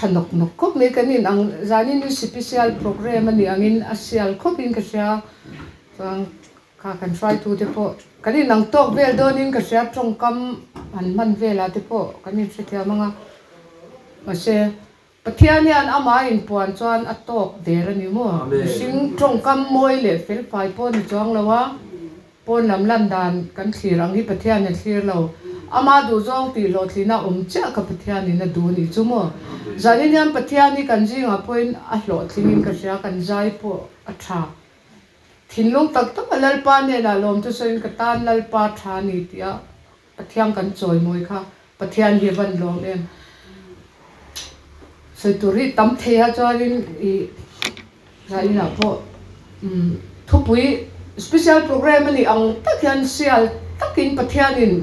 tha nawk nawk khawp mai kan in ang zanin hi sipisial program a nih angin a sial khawpin ka hria chuan kha kan hruaitu te pawh kan in ang tawk vel dawnin ka hria tawngkam han hman velah te pawh kan in hrethiam ang a mahse Pathian hian amah inpuan chuan a tawk der a ni maw? Mihring tawngkam mawi leh felfai pawh ni chuang lo a, pawn lam lan dan kan thlir ang hi Pathian a thlir lo. Amah duhzawng tih hlawhtlina awm chiah kha Pathianin a duh a nih chu maw? Zanin hian Pathian hi kan zingah pawhin a hlawhtlingin ka hria, kan zai pawh a tha. Thinlung tak tak a Lalpa hnenah lawmthu sawiin ka tan Lalpa tha a ni tih a Pathian kan chawimawi kha Pathian hi a van lawm em. Sawi tur hi tam thei a chuanin ih zainah pawh umm thupui special program a nih ang tak hian sial takin Pathianin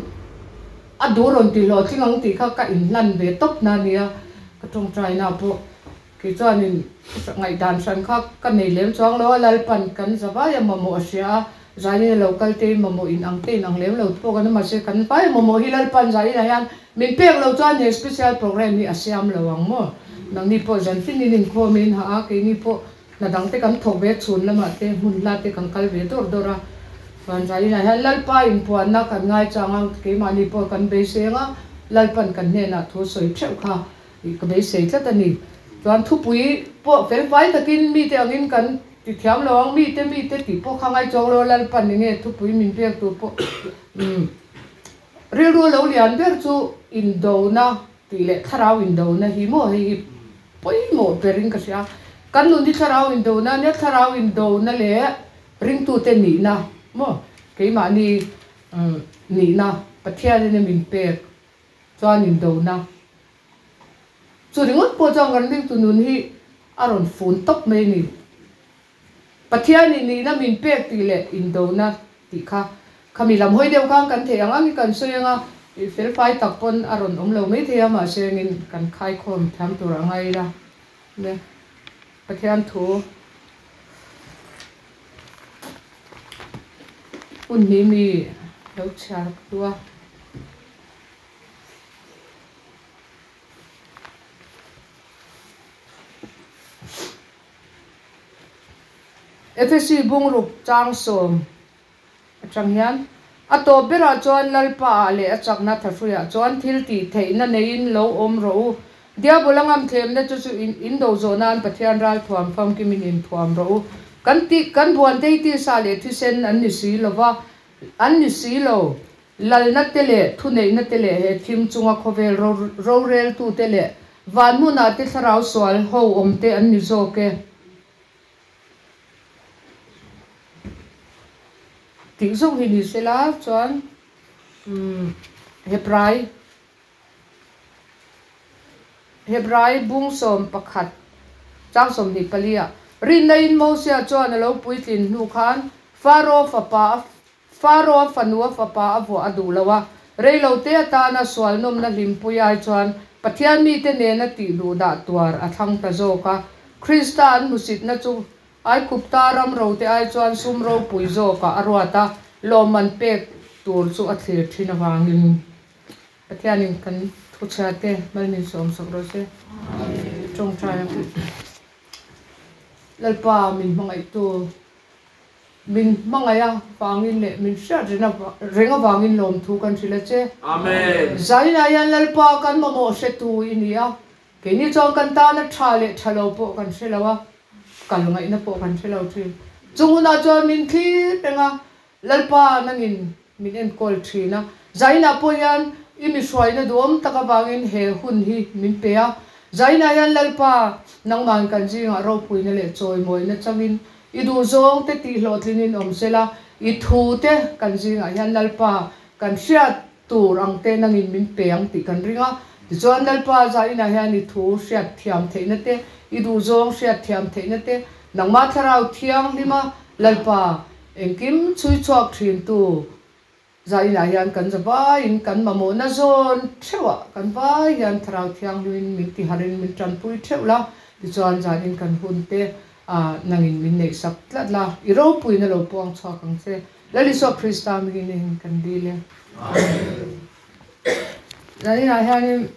a duh rawn tih hlawhtling ang tih kha ka inhlan ve tawp na nia ka tawngtaina pawh. Kei chuanin ngaihdan hran kha ka nei lem chuang lo a, Lalpan kan zavai a mamawh a hria a, zainin a lo kal tein mamawh in ang tein ang lem lo te pawh kan awm mahse kan vai a mamawh hi Lalpan zainah hian min pek lo chuan he special program hi a siam lo ang maw? Nangni pawh zan fin in inkhawm in hah a, keini pawh hna dang te kan thawk ve chhun lamah te hmun hla te kan kal ve dawrh dawrh a, chuan zainah hian Lalpa inpuanna kan ngaichang a, keimahni pawh kan beiseng a, Lalpan kan hnenah thu sawi theuh kha Tih ka beisei tlat a ni. Chuan thupui pawh felfai takin mite angin kan ti thiam lo ang, mite mite tih pawh kha ngai chuang lo, Lalpan enge thupui min pek tur pawh umm rilru lo lian ber chu indona tih leh thlarau indona hi maw hei hi pawimawh berin ka hria. Kan nun hi thlarau indona ania, thlarau indona leh ringtute nihna maw keimahni umm nihna Pathianin a min pek chuan indona. Chu ringawt pawh chuan kan ringtu nun hi a rawn fun tawp mai a ni. Pathianin nihna min pek tih leh indona tih kha khami lam hawi deuh khan kan theih ang ang hi kan sawi ang a, ih felfai tak pawn a rawn awm lo mai thei a, mahse engin kan khaikhawm thiam tur a ngai ila. Pathian thu hun hi mi lo chhiar ka duh a. Efesi bungruk chang sawm atang hian a tawp berah chuan Lalpa ah leh a chakna thahruiah chuan thil tih theihna neiin lo awm rawh u. Diabola ngamthlemna chu chu in do zawh nan Pathian ralthuam famkimin inthuam rawh u. Kan tih kan buan te hi tisa leh thisen an ni si lova, an ni si lo. Lalna te leh thuneihna te leh he thim chunga khawvel roreltute leh van hmunah te thlarau sual ho awm te an ni zawk e. Tih zawng hi ni sela chuan Hebrai Hebrai bung 11 chang 24 ah rinna in Mosia chuan a lo puitlin hnu khan Faro fapa a Faro a fanu a fapa a vuah a duh lo a, rei lo te atana sual nawmna hlimpui ai chuan Pathian mite nena tih duh dah tuar a thlang ta zawk a. Krista an hmusitna chu Aikupta ram rote ai chuan sum ropui zawkah a ruat a, lawmman pek tur chu a thlir thin avangin Pathianin kan thuchhiate mal min sawmsak rawh se. Tawngtai ang. Lalpa min hmangaihtu. Min hmangaih a vangin leh min hriat reng avangin lawmthu kan hrilh a che. Amen. Zainah hian Lalpa kan mamawh hretu i ni a, keini chuan kan tana tha leh tha lo pawh kan hre lo a, kal ngaihna pawh kan hre lo thin. Chung hunah chuan min thlir reng a, Lalpa nangin min enkawl thin a. Zainah pawh hian i mi hruaina duhawm tak avangin he hun hi min pe a. Zainah hian Lalpa nangman kan zingah ropuina leh chawimawina changin I duhzawng te tih hlawhtlin in awm sela, i thu te kan zingah hian Lalpa kan hriat tur ang te nangin min pe ang tih kan ring a. Tichuan Lalpa zainah hian i thu hriat thiam theihna te, i duhzawng hriat thiam theihna te, nangmah thlarau thianghlima Lalpa engkim chhui chhuak thintu Zainah hian kan za vaiin kan mamawhna zawn theuhah kan vai hian Thlarau Thianghlimin min tiharin min tanpui theuh la, tichuan zanin kan hun te nangin min neihsak tlat la, i ropuina lo puang chhuak ang che. Lal Isua Krista mingin in kan dil e. Amen. Zaninah hianin.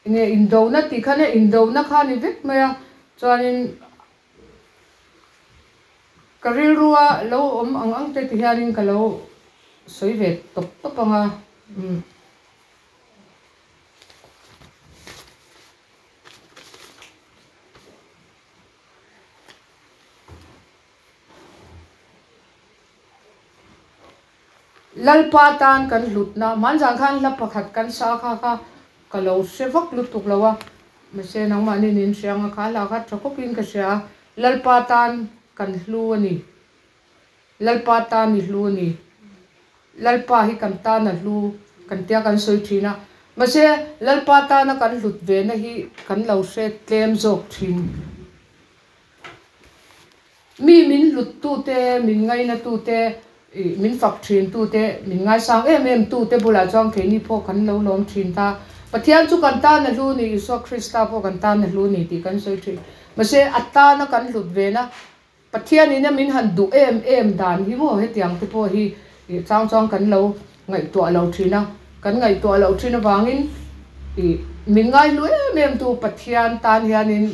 Enge indona tih khan e indona kha a ni vek mai a, chuanin ka rilrua lo awm ang ang te ti hianin ka lo sawi ve tawp tawp ang a, umm. Lalpa tan kan hlutna, hmanzan khan hla pakhat kan sa kha kha ka lo hre vak lutuk lo a, mahse nangmahni nin hria anga kha hla kha tha khawpin ka hria a, Lalpa tan kan hlu a ni, Lalpa tan i hlu a ni, Lalpa hi kan tan a hlu kan tia kan sawi thin a, mahse Lalpa tana kan hlut ve na hi kan lo hre tlem zawk thin. Mi min hluttute, min ngainatute, ih min fak thintute, min ngaisang em em tute bulah chuan keini pawh kan lo lawm thin ta. Pathian chu kan tan a hlu ni, Isua Krista pawh kan tan a hlu ni tih kan sawi thin. Mahse a tana kan hlut ve na, Pathianin a min han duh em em dan hi maw hetiang te pawh hi ih chang chuan kan lo ngaihtuah lo thin a. Kan ngaihtuah loh thin avangin ih min ngaihlu em em tu Pathian tan hianin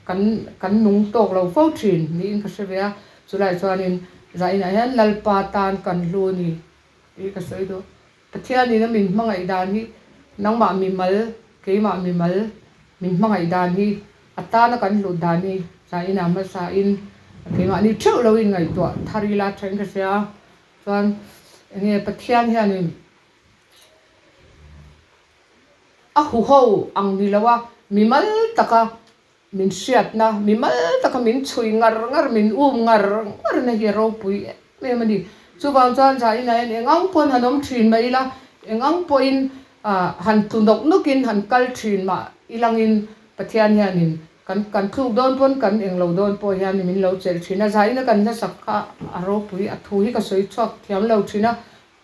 kan kan nung tawk lo fo thin niin ka hre ve a. Chulai chuanin zainah hian Lalpa tan kan hlu a ni tih ka sawi duh. Pathianin a min hmangaih dan hi nangmah mimal, keimah mimal min hmangaih dan hi a tana kan hlut dan hi zainah hmasain keimahni theuh lo inngaihtuah thar ila thain ka hria a. Chuan enge Pathian hianin a huho ang ni lo a, mimal taka min hriatna, mimal taka min chhui ngar ngar, min um ngar ngar na hi a ropui em em a ni. Chuvang chuan zainah hian eng ang pawhin han awm thin mah ila, eng ang pawhin han tlu nawk nawkin han kal thin mah ilangin Pathian hianin Kan kan tluk dawn pawn kan englo dawn pawh hian min lo chelh thin a, zaina kan hlasak kha a ropui a thu hi ka sawi chhuak thiam lo thin a,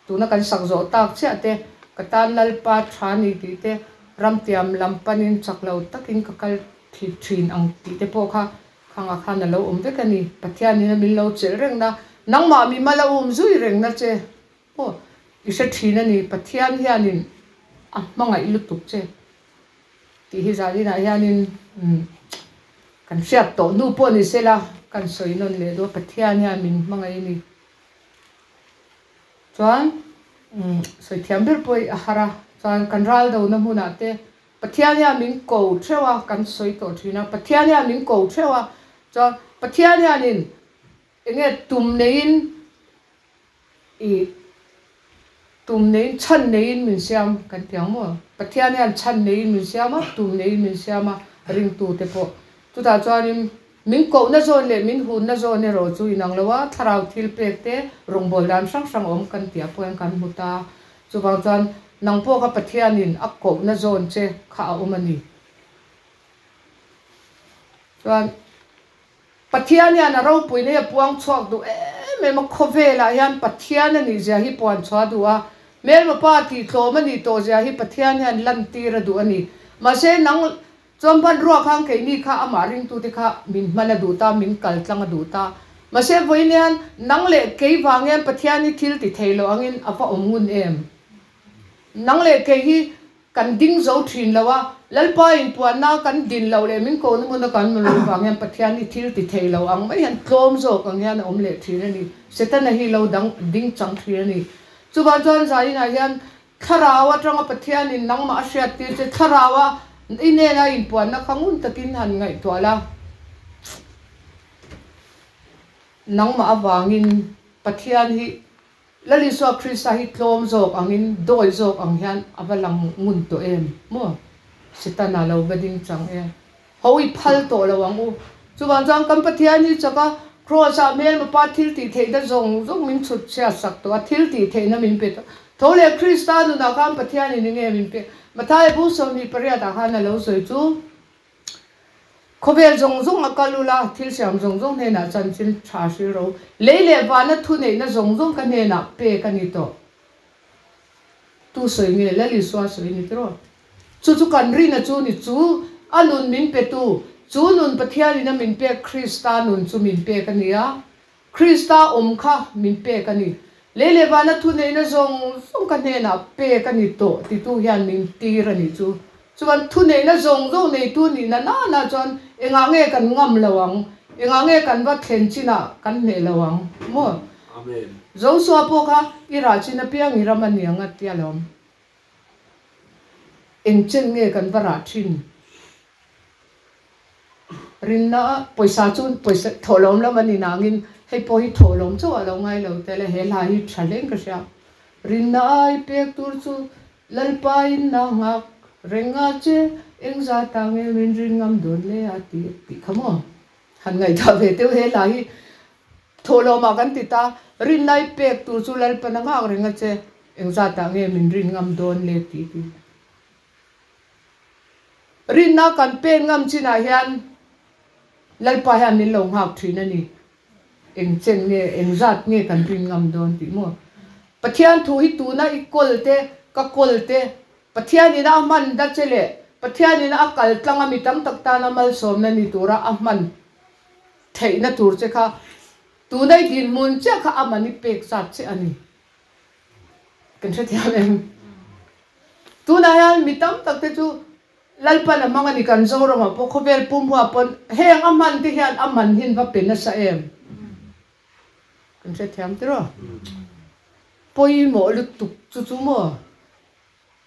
tuna kan sak zawh tak chiah te ka tan Lalpa tha ni tih te ramtiam lam panin chak lo takin ka kal thi thin ang tih te pawh kha khangah khan a lo awm vek a ni. Pathianin a min lo chelh reng na, nangmah mi mal a um zui reng na che pawh i hre thin a ni, Pathian hianin a hmangaih lutuk che. Tih hi zaninah hianin kan hriat tawh hnu pawh ni sela kan sawi nawn leh duh a, Pathian hian min hmangaih a ni. Chuan sawi thiam ber pawh hi a har a, chuan kan ral dona hmunah te Pathian hian min ko theuh a, kan sawi tawh thin a, Pathian hian min ko theuh a, chuan Pathian hianin enge tum neiin I tum neiin chhan neiin min siam kan ti ang maw? Pathian hian chhan neiin min siam a, tum neiin min siam a, ringtute pawh. Chutah chuanin min kohna zawn leh min hunna zawn erawh chu inang lo a, thlarau thil pek te, rawngbâwl dan hrang hrang awm kan tih ah pawh hian kan hmu ta. Chuvang chuan nang pawh kha Pathianin a kohna zawn che kha a awm a ni. Chuan. Pathian hian a ropuina hi a puang chhuak duh em em a, khawvelah hian Pathian a nih zia hi puan chhuah a duh a, hmelma pa tih tlawm a nih tawh zia hi Pathian hian lantir a duh a ni. Mahse, nang chuan hmanrua khan keini kha amah ringtute kha min hman a duh ta, min kal tlang a duh ta. Mahse, vawiin hian nang leh kei vang hian Pathian hi thil ti thei lo angin a va awm ngun em? Nang leh kei hi Kan ding zo thin lo a, Lalpa inpuanna kan din loh leh min kohna hmuna kan hmu loh vang hian Pathian hi thil ti thei lo ang mai hian tlawm zawk ang hian a awm leh thin a ni. Setana hi lo dang ding chang thin a ni. Chuvang chuan zainah hian Thlarau atanga Pathianin nangmah a hriattir che Thlaraua i hnena inpuanna kha ngun takin han ngaihtuah la. Nangmah avangin Pathian hi Lal Isua Krista hi tlawm zawk angin, dawi zawk ang hian a va lang ngun tawh em maw? Setana lo va ding chang e. Ho i phal tawh lo ang u. Chuvang chuan kan Pathian hi chaka Kraws-ah hmelma pa thil tih theihna zawng zawng min chhut chhiat sak tawh a, thil tih theihna min pe tawh. Tho leh Krista nunah khan Pathianin enge min pek? Mathaia bu 28 ah khan a lo sawi chu. Khawvel zawng zawng a kal ula, thil siam zawng zawng hnenah chanchin tha hril ro. Lei leh vana thuneihna zawng zawng ka hnenah pek a ni tawh. Tu sawi nge? Lal Isua sawi ni tiraw? Chu chu kan rina chu ni, chu a nun min petu, chu nun Pathianin a min pek Krista nun chu min pek a ni a, Krista awm kha min pek a ni. Lei leh vana thuneihna zawng zawng ka hnenah pek a ni tawh titu hian min tir a nih chu. Chuan thuneihna zawng zawng neitu nih na nana chuan engah nge kan ngam lo ang? Engah nge kan va thlen chinah kan hneh lo ang? Maw? Amen. Josua pawh kha i rah chin apiang i ram a ni ang a tia lawm. Eng chen nge kan va rah thin? Rinna pawisa chu pawisa thawhlawm lam a ni nangin hei pawh hi thawhlawm chauh a lo ngai lo tel a, he hla hi tha hlein ka hria. Rinna ai pek tur chu Lalpa in na nghak reng a che, eng zat ah nge min rin ngam dawn le a ti tih kha maw? Han ngaihtuah ve teuh he hla hi thawhlawm ah kan ti ta, rinna i pek tur chu Lalpa na nghak reng a che, eng zat ah nge min rin ngam dawn le tih ti. Rinna kan pen ngam chinah hian Lalpa hian min lo nghak thin a ni. Eng chen nge, eng zat nge kan rin ngam dawn tih maw? Pathian thu hi tuna i kawl te, ka kawl te, Pathianin a hman da che leh Pathianin a kal tlang a mi tam tak tana malsawmna ni tura a hman theihna tur che kha tuna i dinhmun chiah kha a man i pek zat che a ni. Kan hrethiam em? Tunah hian mi tam tak te chu Lalpan a hmang a ni, kan Zoramah pawh khawvel pum huah pawn heng a hman te hian a man hin va pe nasa em? Kan hrethiam tiraw? Pawimawh lutuk chu chu maw?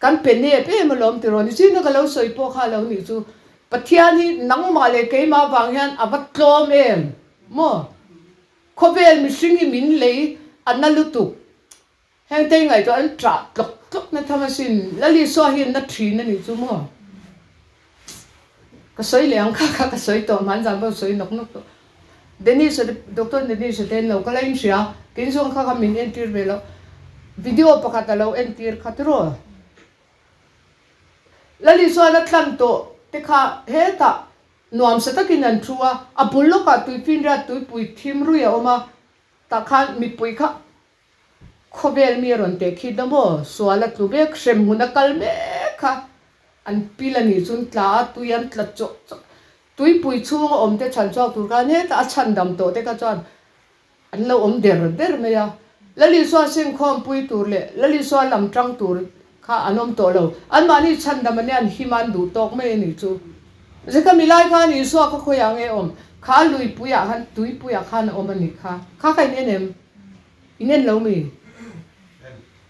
Kan pe nep em alawm tiraw? Nichina ka lo sawi pawh kha lo nih chu Pathian hi nangmah leh keimah vang hian a va tlawm em maw? Khawvel mihring hi min lei a na lutuk. Heng te ngaihtuah an ṭah tlawk tlawk na tham asin. Lal Isua hi na ṭhin a nih chu maw? Ka sawi leh ang kha kha ka sawi tawh hmanzan pawh sawi nawk nawk tawh. Dennis a te Doctor Dennis a te an lo kal a in hria tin zawng kha kha min entir ve loh. Video pakhat a lo entir kha tiraw? Lal Isuan a tlan tawh te kha hetah nuamsa takin an thu a, a bul lawkah tuifinriat tuipui thim rui a awm a, tah khan mipui kha Khawvel mi a rawn teh khi ta maw? Sual a tlu mek, hremhmun a kal mek kha an pil a nih chuan tla a tui an tla chawh chawh. Tuipui chhunga awm te chhan chhuak tur khan hetah a chhandam tawh te kha chuan an lo awm der der mai a. Lal Isua singkhawmpui tur leh Lal Isua lam tang tur kha an awm tawh lo. Anmahni chhandam ania an him a an duh tawk mai a nih chu. Zeka mi lai khan Isua kha khawiah nge awm? Kha luipuiah khan tuipuiah khan a awm a nih kha. Kha kha in en em? In en lo mi?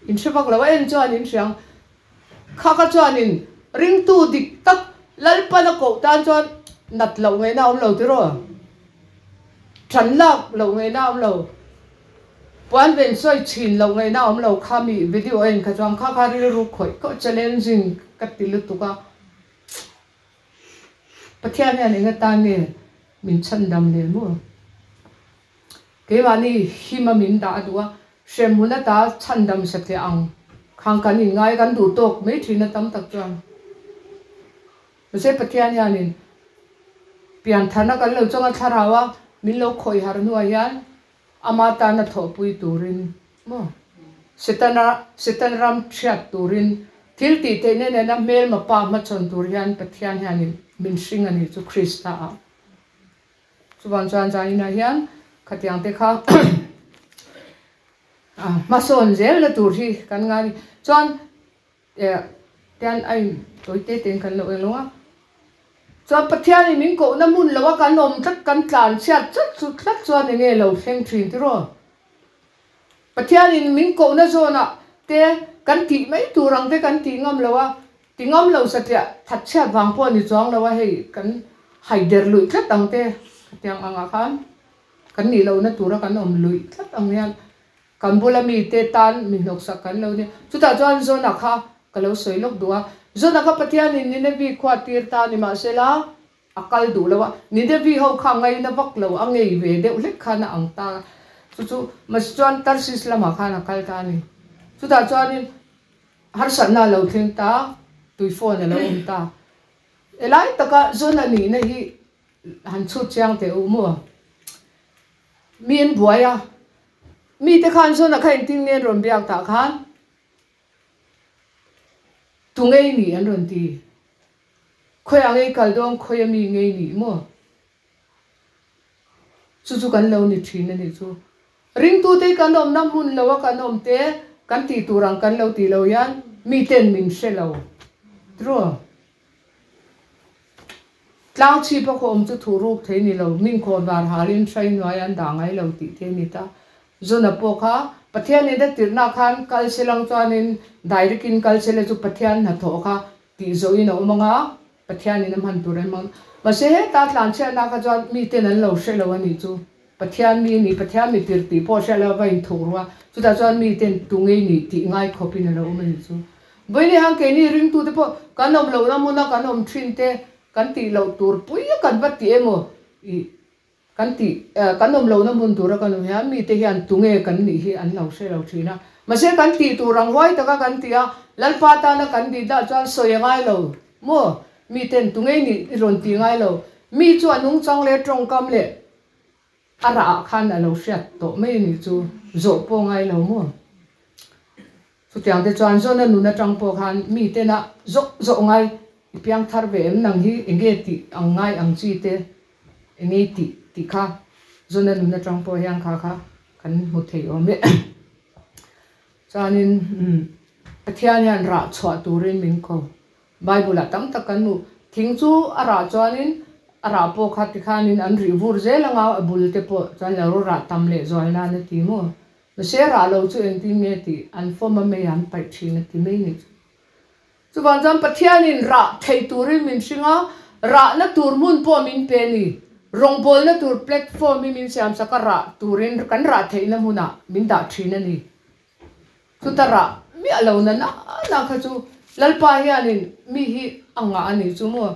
In hre vak lo a en chuan in hriang. Kha kha chuanin ringtu dik tak Lalpan a koh tan chuan nat loh ngaihna a awm lo tiraw? Tan lak loh ngaihna a awm lo. Puan ven sawi chhin loh ngaihna a awm lo kha mi video a en kha chuan kha kha rilru khawih khawih challenging ka ti lutuk a. Pathian hian eng atan nge min chhandam leh maw? Keimahni hima min dah a duh a, hremhmun ata chhandam satliah ang khang kan inngai kan duh tawk mai thin a tam tak chuan. Mahse Pathian hianin piantharna kan lo chawng a thlarau a, min lo khawih harh hnuah hian ama tana thawhpui turin maw Setana Setan ram thiat turin thil tih theihna nena hmelma pa hmachhawn tur hian Pathian hianin min hring a nih chu Krista ah. Chuvang chuan zaninah hian khatiang te kha hmasawn zelna tur hi kan ngai a ni. Chuan tian a in tawi te tein kan lo eng lo a. Chuan Pathianin min kohna hmun lo a kan awm tlat kan tlan chhiat tlat chu tlat chuan eng nge lo thleng thin tiraw? Pathianin min kohna zawnah te kan tih mai tur ang te kan tih ngam lo a, ti ngam lo satliah that chhiat vang pawh a ni chuang lo a, hei kan haider luih tlat ang te khatiang angah khan kan nih lohna tura kan awm luih tlat ang hian kan bula mite tan mi hnawksak kan lo nia. Chutah chuan Jonah kha ka lo sawi lawk duh a, Jonah kha Pathianin Nineveh khua tir ta ni mahsela, A kal duh lo a, Ninevi ho kha ngaina vak lo, a ngei ve deuh hlek khan a ang ta. Chu chu Masi chuan Tarsis lamah khan a kal ta a ni. Chutah chuanin harsatna a lo thleng ta, tui phone a lo awm ta. Helai taka Jona nihna hi han chhut chiang teh u maw? Mi an buai a, mite khan Jona kha engtin nge an rawn biak tah khan tu ngei nih an rawn ti. Khawiah ngei kal dawn khawi a mi ngei nih maw? Chu chu kan lo ni thin a nih chu. Ringtute hi kan awmna hmun lo a kan awm te kan tih tur ang kan lo tih lo hian miten min hre lo. True. Tlang chhip a khaw awm chu thuh ruk thei ni lo, min khawn var halin hrai hnuai an dah ngai lo tih te a ni ta. Zuna pawh kha Pathianin a tirhna khan kal se lang chuanin direct in kal se la chu Pathian hnathawh kha tih zawhin a awm anga Pathianin a hman tur a hmang. Mahse heta tlanchhiatna kha chuan miten an lo hre lo a nih chu. Pathian mi a ni, Pathian mi tirh tih pawh hriat lo va inthuk ru a, chutah chuan miten tu ngei nih tih ngai khawpin a lo awm a nih chu. Vawiin hian keini ringtute pawh kan awm lohna hmuna kan awm thin te kan tih loh tur pui a kan va ti emaw ih kan tih kan awm lohna hmun tura kan awm hian mite hian tunge kan nih hi an lo hre lo thin a. Mahse kan tih tur ang huai taka kan ti a, Lalpa tana kan tih dah chuan sawi a ngai lo maw? Miten tunge nih i rawn tih ngai lo. Mi chu a nungchang leh tawngkam leh a rah ah khan a lo hriat tawh mai a nih chu zawh pawh ngai lo maw? Chutiang te chuan Jona nun atang pawh khan mi tena zawh zawh ngai i piang thar ve em nang hi enge tih ang ngai ang chi te enge i tih tih kha Jona nun atang pawh hian kha kha kan hmu thei awm e. Chuanin Pathian hian rah chhuah turin min ko. Bible ah tam tak kan hmu. Thing chu a rah chuanin a rah pawh kha tikhanin an rih vur zel anga a bul te pawh chuan lo rah tam leh zual nan a ti maw? Mahse rah lo chu engtin nge tih an fawm a mei an paih thin a ti mai ni chu. Chuvang chuan Pathianin rah thei turin min hring a, rahna tur hmun pawh min pe a ni. Rawngbawlna tur platform hi min siamsak a, rah turin kan rah theihna hmunah min dah thin a ni. Chuta rah miah lo na na na kha chu Lalpa hianin mi hi a ngah a ni chu maw?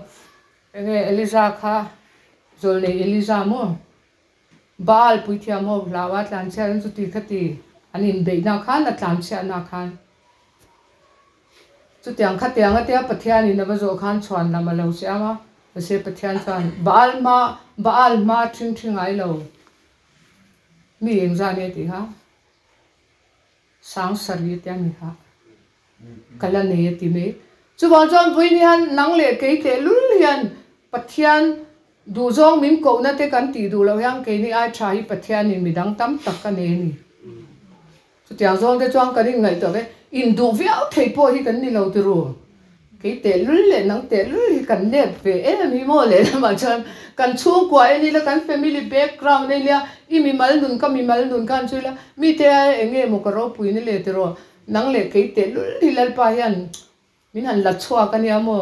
Enge Eliza kha zawlnei Eliza maw? Baal puithiam ho hlau a tlanchhiat an chuti kha ti an inbeihna khan a tlanchhiatna khan chutiang khatiang atia Pathianin a va zawh khan chhuan lam a lo siam a, mahse Pathian chuan Baal hma Baal hma ṭhing ṭhi ngai lo mi engzah nge tih kha Sangsari atia mi kha ka la nei a ti mai. Chuvang chuan vawiin hian nang leh kei tehlul hian Pathian duhzawng min kohna te kan tih duh loh hian keini ai tha hi Pathianin midang tam tak ka nei a ni. Chutiang zawng te chuan kan inngaihtuah ve, induh viau thei pawh hi kan ni lo tiru. Kei tehlul leh nang tehlul hi kan nep ve em hi maw leh lamah chuan kan chhungkua en ila kan family background en ila i mimal nun ka mimal nun khan chu ila mite aia eng nge maw ka ropui na leh tiraw nang leh kei tehlul hi Lalpa hian min han la chhuak a nia maw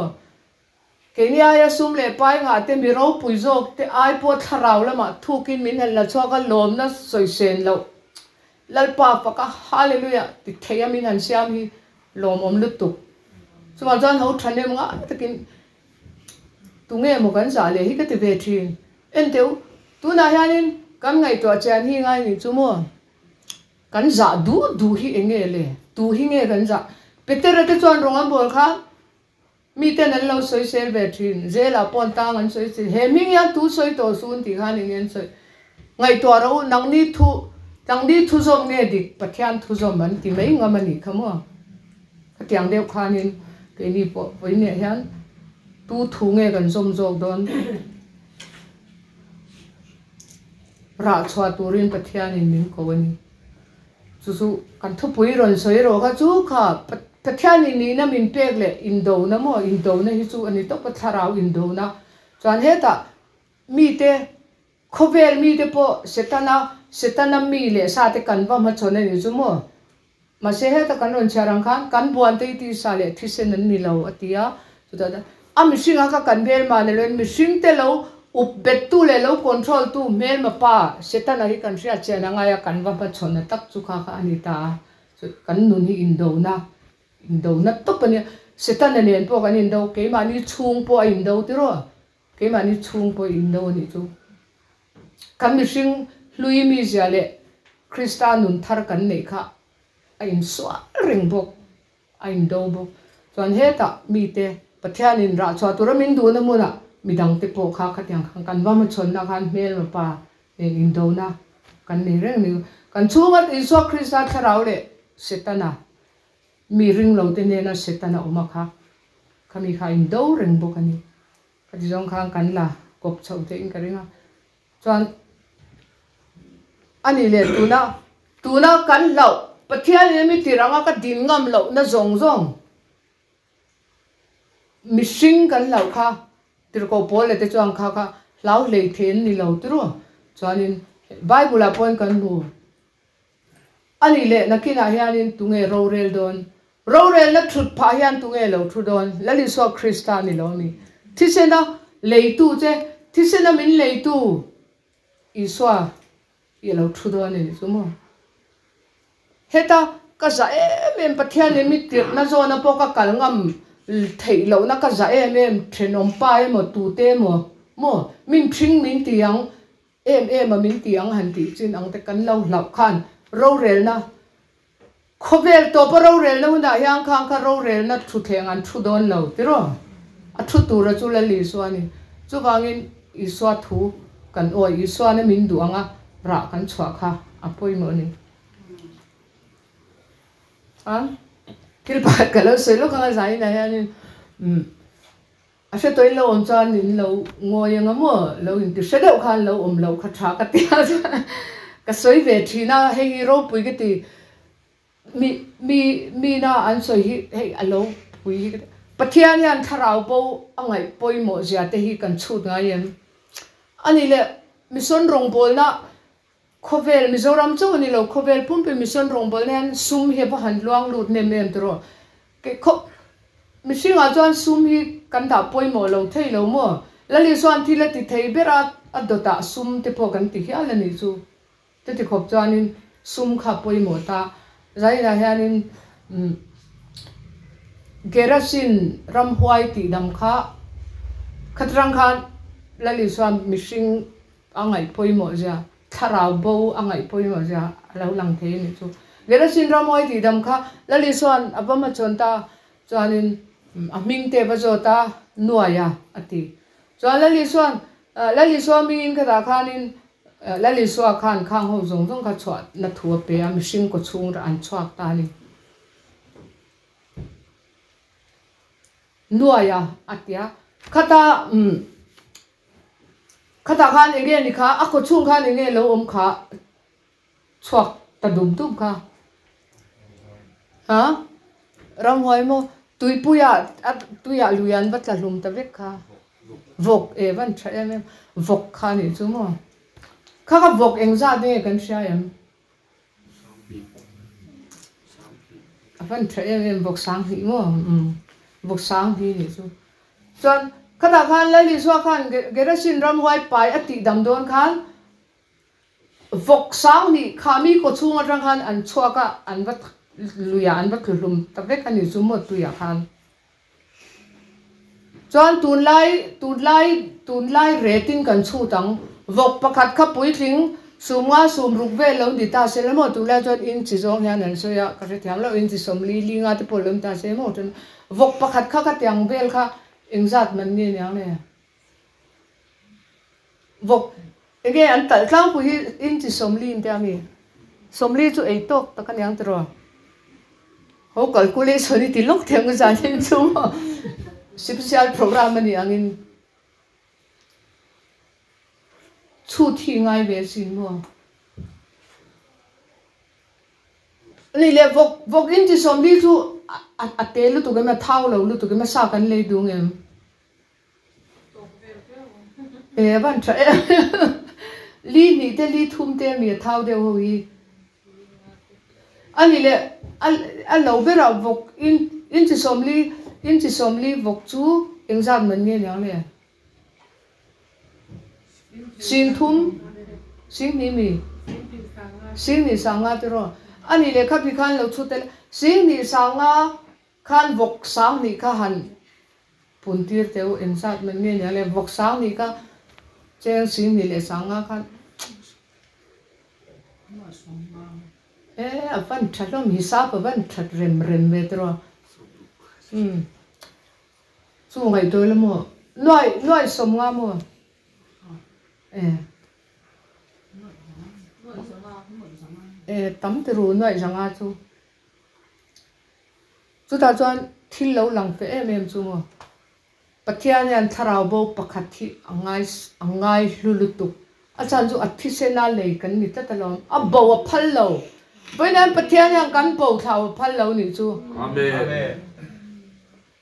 keini aia sum leh pai ngah te mi ropui zawk te ai pawh thlarau lamah thukin min han la chhuak a lawmna sawi sen loh Lalpa faka Hallelujah ti thei a min han siam hi lawmawm lutuk. Chuvang chuan ho thahnem ngai takin tunge maw kan zah leh hi ka ti ve thin. Enteh u, tunah hianin kan ngaihtuah chian hi ngai nih chu maw? Kan zah duh duh hi enge le? Tu hi nge kan zah? Petera te chuan rawng an bawl kha Miten an lo sawi sel ve thin. Zelah pawh an tang an sawi thin. He hming hian tu sawi tawh su an tih khan eng nge an sawi? Ngaihtuah rawh u, nangni thu, nangni thu zawm nge dik Pathian thu zawm an ti mai ngam a nih kha maw? Khatiang deuh khanin keini pawh vawiinah hian tu thu nge kan zawm zawk dawn? Rah chhuah turin Pathianin min ko a ni. Chu chu kan thupui rawn sawi rawh kha chu kha Pathianin nihna min pek leh indona maw indona hi chu a ni tawp a thlarau indona chuan hetah mite khawvel mite pawh Setana Setana mi leh sa te kan va hmachhawn a ni chu maw mahse heta kan rawn chhiar ang khan kan buan te hi tisa leh thisen an ni lo a ti a chutah A mihringa ka kan hmelma ni loin mihring te lo up bettu leh lo control tu hmelma pa Setana hi kan hriat chian a ngai a, kan va hmachhawn a tak chu kha kha a ni ta a, chu kan nun hi indona, indona tawp a nia, Setana nen pawh kan indo, keimahni chhung pawh a indo tiraw, keimahni chhung pawh indo a nih chu. Kan mihring hlui mizia leh Krista nun thar kan neih kha a insual reng bawk. A indo bawk. Chuan hetah mite Pathianin rah chhuah tura min duhna hmunah midangte pawh kha khatiang khan kan va hmachhawnna khan hmelma pa nen indona kan nei reng ni. Kan chhunga Isua Krista thlarau leh Setana mi ringlote hnena Setana awm a kha khami kha a indo reng bawk a ni. Khati zawng khan kan la kawp chhoh theih in ka ring a. Chuan a nih leh tuna tuna kan hlauh Pathianin a mi tir anga ka din ngam lohna zawng zawng mihring kan hlauh kha Tirhkoh pawl leh te chuan kha kha hlau hlei thei an ni lo tiraw? Chuanin Bible ah pawhin kan hmu. A nih leh nakinah hianin tunge rorel dawn? Rorelna thut phah hian tunge lo thu dawn? Lal Isua Krista a ni lo mi? Thisena leitu che, thisena min leitu Isua hi a lo thu dawn a ni chu maw? Heta ka za em em Pathianin mi tirhna zawna pawh ka kal ngam theih lohna ka za em em thenawm pa emaw tute emaw maw min thring min ti ang em em a min ti ang han tih chin ang te kan lo hlauh khan rorelna khawvel tawpa rorelna hunah hian khang kha rorelna thuthleng an thu dawn lo tiraw a thu tura chu Lal Isua a ni chuvangin Isua thu kan awi Isuana min duh anga rah kan chhuah kha a pawimawh a ni. A thil pakhat ka lo sawi lawk anga zainah hianin umm a hre tawhin lo awm chuan in lo ngawi anga maw lo inti hre deuh khan lo awm loh kha tha ka ti a chuan ka sawi ve thin a hei hi ropui ka ti mi mi mina an sawi hi hei a lo pui hi ka ti Pathian hian thlarau bo a ngaih pawimawh zia te hi kan chhut ngai em a ni le mission rawngbawlna Khawvel, Mizoram chauh a ni lo, khawvel pumpui mission rawngbawlna hian sum hi a va han luang lut nem em tiraw? Kei khaw mihringah chuan sum hi kan dah pawimawh lo thei lo maw? Lali chuan thil a ti thei ber a, a dawtah sum te pawh kan ti hial a nih chu. Chuti khawp chuanin sum kha a pawimawh ta. Zainah hianin Gerasin ramhuai tih dam kha khatrang khan Lali chuan mihring A ngaih pawimawh zia, thlarau bo a ngaih pawimawh zia a lo lang thei a nih chu. Gerasin Ramhuai tih dam kha Lali chuan a va hmachhawn ta chuanin a hming te va zawt a, Nuaia a ti. Chuan Lali chuan Lali Isua hmingin khatah khanin Lali Isua khan khang ho zawng zawng kha chhuahna thu a pe a, mihring kaw chhung an chhuak ta a ni. Nuaia a ti a, khata umm. Khatah khan enge ni kha, a khaw chhung khan enge lo awm kha chhuak ta dum dum kha. Ha? Ramhuai maw? Tuipuiah a tuiah lui an va tla hlum ta vek kha. Vawk e van tha em em. Vawk kha nih chu maw? Kha kha vawk engzat nge kan hria em? A van tha em em vawk sang hnih maw? Umm vawk sang hnih nih chu. Chuan khatah khan Lal Isua khan Gerasin ramhuai pai a tih dam dawn khan vawk sang hnih khami kaw chhung atang khan an chhuak a, an va luiah an va tlu hlum ta vek a nih chu maw tuiah khan. Chuan tunlai tunlai tunlai retin kan chhut ang. Vawk pakhat kha puitling sumnga sum ruk vel lo ni ta se la maw tunlai chuan inchi zawng hian an sawi a, ka hrethiam lo inchi sawmli li nga te pawh lo ni ta se maw chuan vawk pakhat kha ka tiang vel kha engzat man nge niang le? Vawk enge an talh tlangpui hi inchi sawmli in te a mi? Sawmli chu ei tawk tak a niang tiraw? Ho calculation i ti lawk thei ang zan in chu maw special program a nih angin chhut hi ngai ve sin maw. Ani leh vawk vawk in ti sawmli chu a te lutuk em a thau lo lutuk em a sa kan lei duh ngem. E a van tha em li hnih te li thum te ami a thau deuh ho hi ani leh a lo berah vawk in inchi sawmli inchi sawmli vawk chu engzat man nge niang le sing thum sing hnih mi sing hnih sanga tiraw ani leh khapi khan lo chhut tel sing hnih sanga Khan vawk sang nih kha han pun tir teh u, engzat man nge nia le, vawk sang nih kha cheng sing hnih leh sang nga khan e a van tha hlawm hisap a van that rem rem ve tiraw umm chu ngaihtuah ila maw nuai nuai sawm nga maw e e tam tiru nuai zanga chu. Chutah chuan thil lo lang fe em em chu maw? Pathian hian thlarau bo pakhat hi a ngai a ngai hlu lutuk. A chhan chu a thisena lei kan ni tlat alawm. A bo a phal lo. Vawiin hian Pathian hian kan bo thlau a phal lo nih chu. Amen.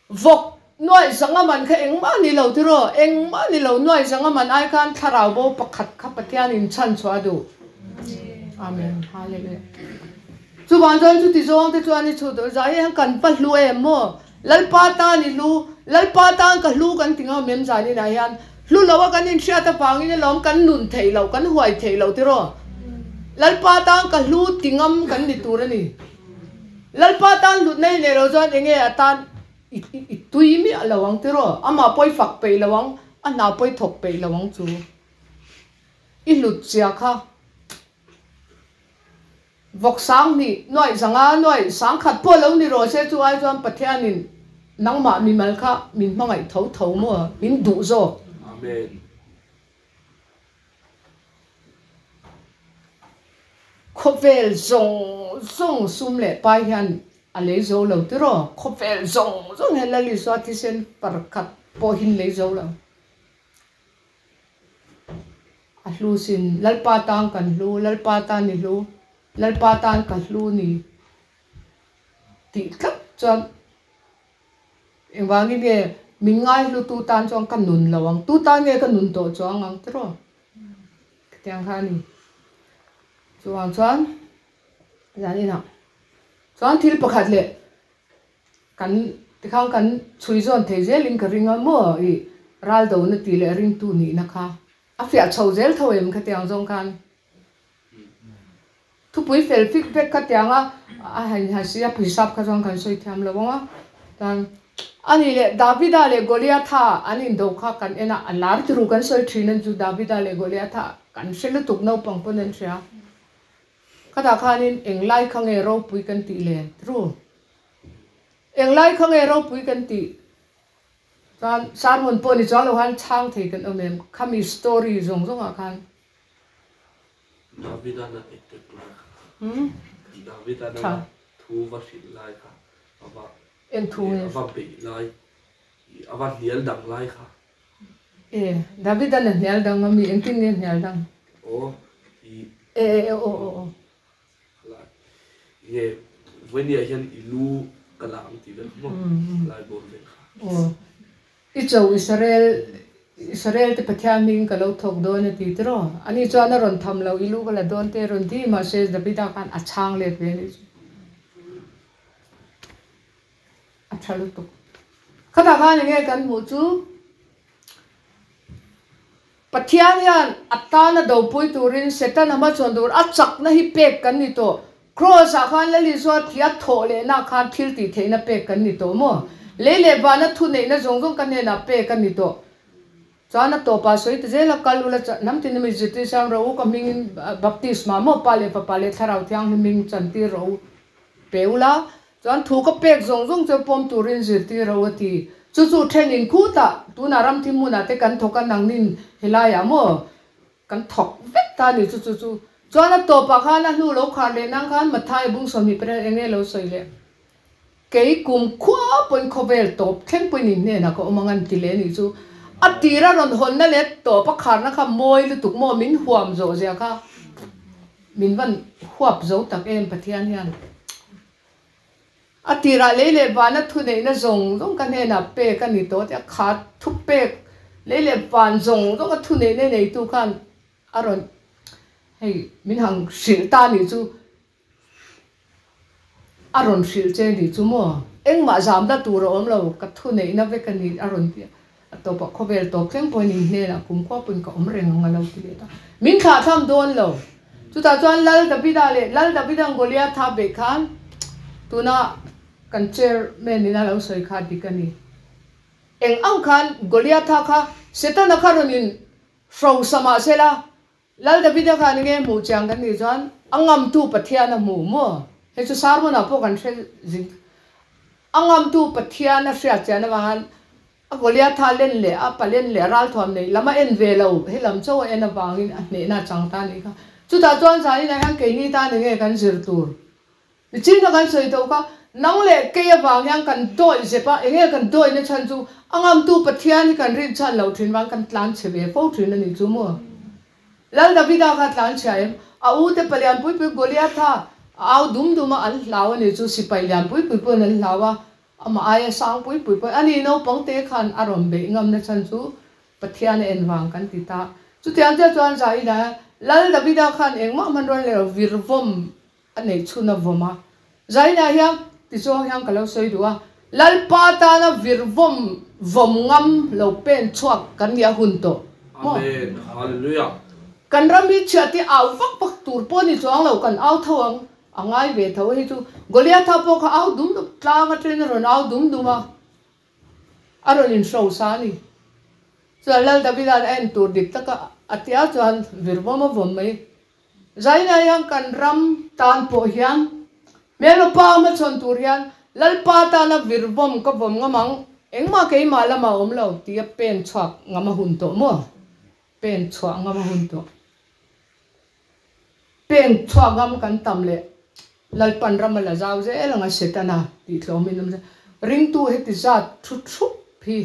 Vawk. Nuaih zanga man kha engmah ni lo tiraw? Engmah ni lo, nuaih zanga man ai khan thlarau bo pakhat kha Pathianin chhan chhuah a duh. Amen. Hallelujah. Chuvang chuan chuti zawng te chuan i chhut dawn zah hian kan va hlu em maw? Lalpa tan i hlu, Lalpa tan ka hlu kan ti ngam em zan inah hian hlu lo a kan inhriat avangin alawm kan nun theih loh, kan huai theih loh tiraw? Lalpa tan ka hlu ti ngam kan ni tur a ni. Lalpa tan hlutna i neih loh chuan enge a tan I tui miah lo ang tiraw? Amah pawh i fak peih lo ang, a hna pawh i thawk peih lo ang chu. I hlut chia kha. Vawk sang hnih, nuaih zanga, nuaih sang khat pawh lo ni rawh se chu ai chuan Pathianin nangmah mimal kha min hmangaih tho tho maw? Min duh zawk. Amen. Khawvel zawng zawng sum leh pai hian a lei zo lo tiraw? Khawvel zawng zawng hian Lal Isua thisen parkhat pawh hin lei zo lo. A hlu sin, Lalpa tan kan hlu, Lalpa tan i hlu, Lalpa tan ka hlu ni tih tlat chuan Engvangin nge min ngaihlu tu tan chuan ka nun lo ang, tu tan nge ka nun tawh chuang ang tiraw? Khatiang kha a ni. Chuvang chuan zan inah chuan thil pakhat leh kan tikhan kan chhui zawn thei zelin ka ring a maw i ral dona tih leh ringtu nihna kha a fiah chho zel tho em khatiang zawng khan. Thupui fel fik vek kha tiang a, a han han si a, phuisap kha chuan kan sawi thiam lo ang a. Chuan a nih leh Davida leh Goliatha an indo kha kan en a, a lar turu kan sawi thin an chu Davida leh Goliatha kan hre lutuk naupang pawn an hria. Khatah khanin englai kha nge ropui kan tih le turu? Englai kha nge ropui kan tih? Chuan sermon pawh ni chuang lo khan chhang thei kan awm em? Khami story zawng zawngah khan. David-a na etek lai kha. David-a na thu va hrilh lai kha a va Eng thu nge? A va beih lai, a va hnial dang lai kha. E, David-a na hnial dang a mi? Engtin nge hnial dang? Aw, i. E, e, e, aw, aw, aw. Lai, nge vawinia hian i lu ka la ang tih vel kha maw? Lai bawr vel kha. Aw. I cho Israel, Israel te Pathian hmingin ka lo thawk dawn a ti tiraw? Ani chuan a rawn tham lo, i lu ka la dawn te a rawn ti, mahse Davida khan a chhang let ve a nih chu. A tha lutuk. Khatah khan enge kan hmuh chu, Pathian hian a tana dopui turin Setana hmachhawn tur a chakna hi pek kan ni tawh. Kraws ah khan Lal Isua thih a thawh lehna khan thil tih theihna pek kan ni tawh maw? Lei leh vana thuneihna zawng zawng ka hnenah pek a ni tawh. Chuan a tawpah sawi ta zel a, kal ula hnam tin mi zirtir siam rawh u, ka hmingin baptisma maw Pa leh Fapa leh Thlarau Thianghlim hming chantir rawh u, pe ula, Chuan thu ka pek zawng zawng chu pawm turin zirtir ro a ti. Chu chu thenin khutah tunah ramthim hmunah te kan thawk a nangnin helaiah maw kan thawk vek ta a ni chu chu chu. Chuan a tawpah khan a hnu lo khar leh nang khan Mathai bung 20 pariat eng nge lo sawi leh. Kei kum khua pawhin khawvel tawp thleng pawhin in hnenah ka awm ang an ti leh a nih chu. A tira rawn hawnna leh tawp a kharna kha mawi lutuk maw min huam zawh zia kha min van huap zo tak em Pathian hian. A tirah lei leh vana thuneihna zawng zawng ka hnenah pek a ni tawh tia kha thu pek lei leh van zawng zawng a thuneihna neitu khan a rawn hei min han hrilh ta nih chu a rawn hrilh che nih chu maw engmah zamna tur a awm lo ka thuneihna vek a ni a rawn ti a a tawpah khawvel tawp thleng pawhin in hnenah kumkhua pawhin ka awm reng ang a lo ti leh ta min thlahthlam dawn lo. Chutah chuan Lal Davida leh Lal Davida'n Goliatha beih khan tuna kan chairman in a lo sawi kha dik a ni. Eng ang khan Goliatha kha Setana kha rawn in hrosa mah sela Lal Davida khan enge hmuh chiang kan nih chuan a ngamtu Pathian a hmu maw? Hei chu sermon ah pawh kan hre zing. A ngamtu Pathian a hriat chian avang khan A Goliatha len leh a palen leh ralthuam neih lam a en ve lo, he lam chauh a en avangin a hnehna a chang ta a nih kha. Chutah chuan zaninah hian keini tan enge kan zir tur? Nichin a kan sawi tawh kha, nang leh kei avang hian kan dawih zep a, enge kan dawihna chhan chu a ngamtu Pathian hi kan rinchhan loh thin vang kan tlanchhe ve fo thin a nih chu maw? Lal Davida kha tlanchhia em? A u te palian pui pui Goliatha a au dum dum a, an hlau a nih chu, sipai lian pui pui pawhin an hlau a. Amah aia sang pui pui pawh ani naupang te khan a rawn beih ngam na chhan chu Pathian a en vang kan ti ta. Chutiang chiah chuan Zaina Lal Davida khan engmah hmanrual nei lo virvawm a neih chhun a vawm a. Zaina hian tichuang hian ka lo sawi duh a, Lalpa tana virvawm vawm ngam lo pen chhuak kan nih a hun tawh maw? Amen. Hallelujah. Kan ram hi chhiat hi au vak vak tur pawh ni chuang lo, kan au tho ang a ngai ve tho a hi chu. Goliatha pawh kha au dum dum, tlang atangin a rawn au dum dum a. A rawn inhrosa a ni. Chuan Lal Davida'n a en tur dik taka a tia chuan vir vawm a vawm mai. Zaina hian kan ram tan pawh hian hmelma pa hmachhawn tur hian Lalpa tana vir vawm ka vawm ngam ang, engmah keimah lamah a awm lo tia pen chhuak ngam a hun tawh maw? Pen chhuah ngam a hun tawh. Pen chhuak ngam kan tam leh Lalpan ram a la zau zel ang a Setana tih tlawmin awm zel. Ringtu heti zat thu thup hi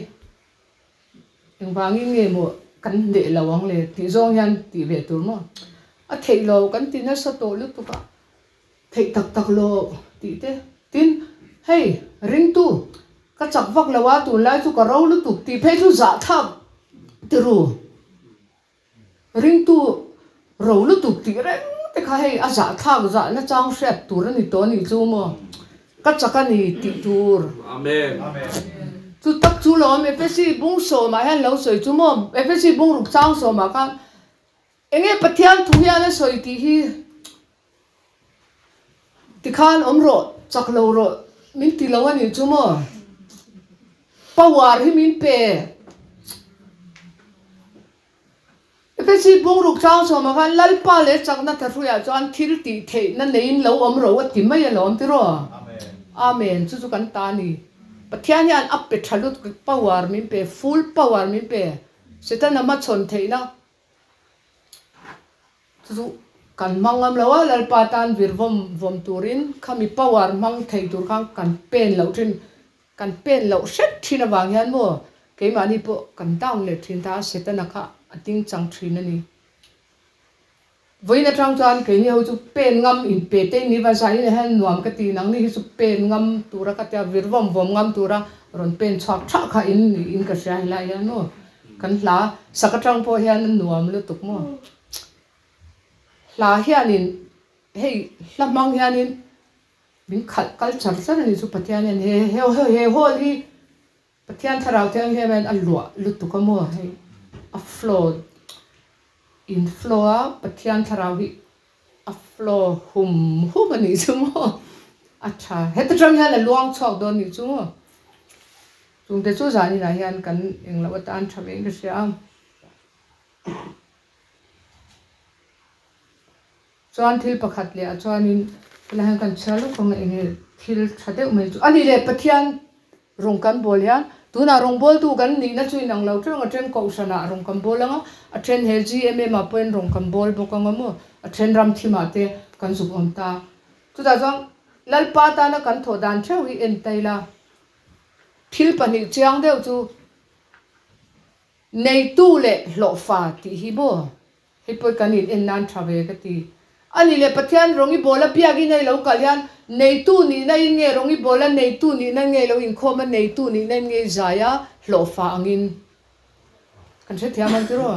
engvangin nge maw kan hneh lo ang le tih zawng hian tih ve tur maw? A theih lo kan ti nasa tawh lutuk a, theih tak tak lo tih te. Tin, hei ringtu ka chak vak lo a tunlai chu ka ro lutuk tih phei chu zahthlak ti ru. Ringtu ro lutuk tih reng te kha hei a zahthlak zahna chang hriat tur a ni tawh a nih chu maw? Ka chak a ni tih tur. Amen. Chu tak chu lawm Efesi bung sawmah hian lo sawi chu maw? Efesi bung ruk chang sawmah khan enge Pathian thu hian a sawi tih hi tikhan awm rawh, chak lo rawh min ti lo a nih chu maw? Power hi min pe. Efesi bungruk tlang sawmah khan Lalpa leh chakna thahruiah chuan thil tih theihna neiin lo awm ro a ti mai alawm tiraw? Amen. Chu chu kan ta a ni. Pathian hian a pe tha lut power min pe, full power min pe. Setana hmachhawn theihna chu chu kan hmang ngam lo a, Lalpa tan vir vawm vawm turin khami power hmang thei tur khan kan pen loh thin. Kan pen loh hret thin avang hian maw keimahni pawh kan down leh thin ta a, Setana kha a ding chang thin a ni. Vawiin atang chuan keini ho chu pen ngam in pe te in ni va zain ah hian nuam ka ti nangni hi chu pen ngam tura ka tia vir vawm vawm ngam tura rawn pen chhuak thah kha in ni in ka hria helai hian maw kan hla sak atang pawh hian a nuam lutuk maw hla hianin hei hla hmang hianin Min khalh kal char char a ni chu Pathian hian he he he hall hi Pathian thlarau thianghlim hian a luah lutuk a maw hei a flow in flow a Pathian thlarau hi a flow hum hum a nih chu maw a tha heta tang hian a luang chhuak dawn nih chu maw chungte chu zaninah hian kan engloh atan tha vein ka hria a. Chuan thil pakhat leh ah chuanin helai hian kan chhiar lawk ang a enge thil tha deuh mai chu a ni le Pathian rawng kan bawl hian tunah rawngbawltu kan nihna chu inang lo teuh ang a then kohhranah rawng kan bawl ang a a then he GMM ah pawhin rawng kan bawl bawk ang a maw a then ram thimah te kan zuk awm ta chutah chuan Lalpa tana kan thawh dan theuh hi en ta ila thil pahnih chiang deuh chu neitu leh hlawhfa tih hi maw Hei pawh kan in en nan tha ve ka ti. A nih leh Pathian rawng i bawl a biak in a i lo kal hian neitu nihna in nge rawng i bawl a neitu nihna nge i lo inkhawm a neitu nihna in nge i zai a hlawhfa angin kan hrethiam ang tiraw?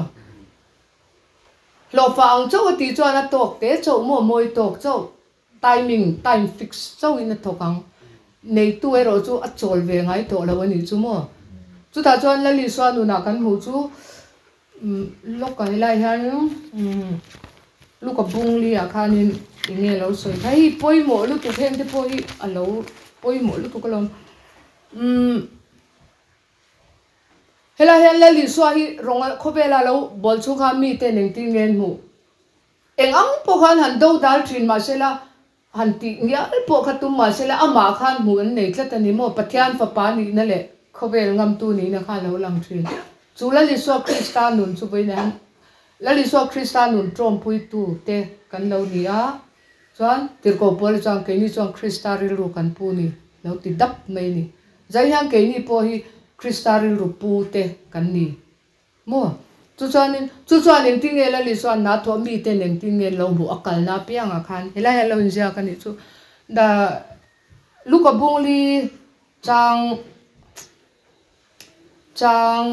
Hlawhfa ang chauh a tih chuan a tawk te chauh maw mawi tawk chauh timing time fix chauh in a thawk ang. Neitu erawh chu a chawl ve ngai tawh lo a nih chu maw? Chutah chuan Lal Isua nunah kan hmuh chu Lawk a helai hian Luka bung li ah khanin eng nge lo sawi kha hei pawimawh lutuk heng te pawh hi a lo pawimawh lutuk alawm umm helai hian Lal Isua hi rawng khawvela lo bawl chhung khan mite engtin nge an hmuh eng ang pawh khan han do dal thin mahsela han tih ngial pawh kha tum mahsela amah khan hmuh an nei tlat a ni maw? Pathian fapa nihna leh khawvel ngamtu nihna kha a lo lang thin. Chu Lal Isua Krista nun chu vawiinah hian Lal Isua Krista nun tawmpuitu te kan lo ni a, chuan tirhkoh pawl chuan keini chuan Krista rilru kan pu ni lo ti dap mai a ni. Zai hian keini pawh hi Krista rilru pu te kan ni. Maw? Chu chuanin, chu chuan engtin nge Lali chuan na thawh miten engtin nge lo hmuh a kalna apiangah khan helai hian lo inziak a nih chu. The Luka Bungli Chang chang